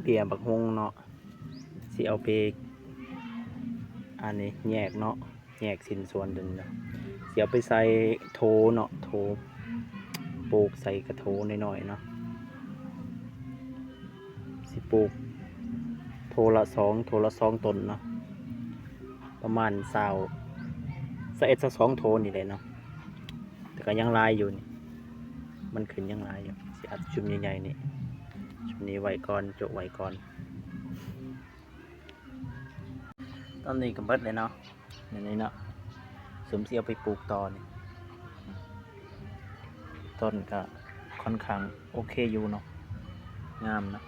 ເພຍບັກຫຸ່ງເນາະ ຊິເອົາໄປ ອັນນີ້ແຍກເນາະ ແຍກຊິ້ນສ່ວນເປັນເນາະ ຊິເອົາໄປໃສ່ໂຖເນາະ ໂຖ ປູກໃສ່ກະໂຖນ້ອຍໆເນາະ ຊິປູກໂຖລະສອງ ໂຖລະສອງຕົ້ນເນາະ ປະມານຊາວ ຊາວເອັດ ຊາວສອງໂຖນີ້ແຫຼະເນາະ ແຕ່ກໍຍັງຫຼາຍຢູ່ນີ້ ມັນຂຶ້ນຍັງຫຼາຍຢູ່ ຊິອັດຊຸມໃຫຍ່ໆນີ້ ຊຸມນີ້ໄວ້ກ່ອນ ໂຈະໄວ້ກ່ອນ. ຕອນນີ້ກໍເບິດແລ້ວເນາະ ອັນນີ້ເນາະ ຊຸມຊິເອົາໄປປູກຕໍ່ນີ້ ຕົ້ນກໍຄ່ອນຂ້າງໂອເຄຢູ່ເນາະ ງາມເນາະ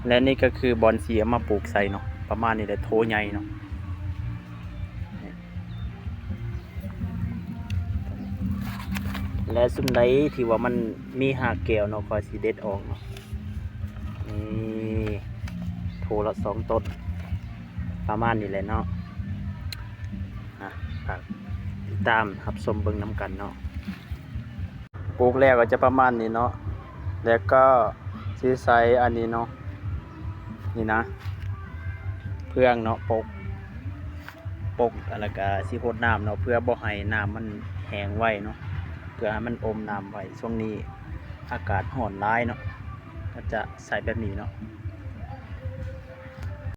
ແລະນີ້ກໍຄືບ່ອນຊິເອົາມາປູກໃສ່ເນາະ ປະມານນີ້ແຫຼະ ໂຖໃຫຍ່ເນາະ ແລະຊຸມໃດທີ່ວ່າມັນມີຮາກແກ້ວເນາະ ຂ້ອຍຊິເດັດອອກເນາະ ນີ້ ໂຖລະສອງຕົ້ນ ປະມານນີ້ແຫຼະເນາະ ອ່ະ ຝາກຕິດຕາມຮັບຊົມເບິ່ງນຳກັນເນາະ ປູກແລ້ວກໍຈະປະມານນີ້ເນາະ ແລ້ວກໍຊິໃສ່ອັນນີ້ເນາະ ນີ້ນະ ເຟືອງເນາະ ປົກ ປົກ ແລ້ວກໍຊິຫົດນ້ຳເນາະ ເພື່ອບໍ່ໃຫ້ນ້ຳມັນແຫ້ງໄວເນາະ ເພື່ອໃຫ້ມັນອົມນ້ຳໄວ ຊ່ວງນີ້ອາກາດຮ້ອນຫຼາຍເນາະ ກໍຈະໃສ່ແບບນີ້ເນາະ.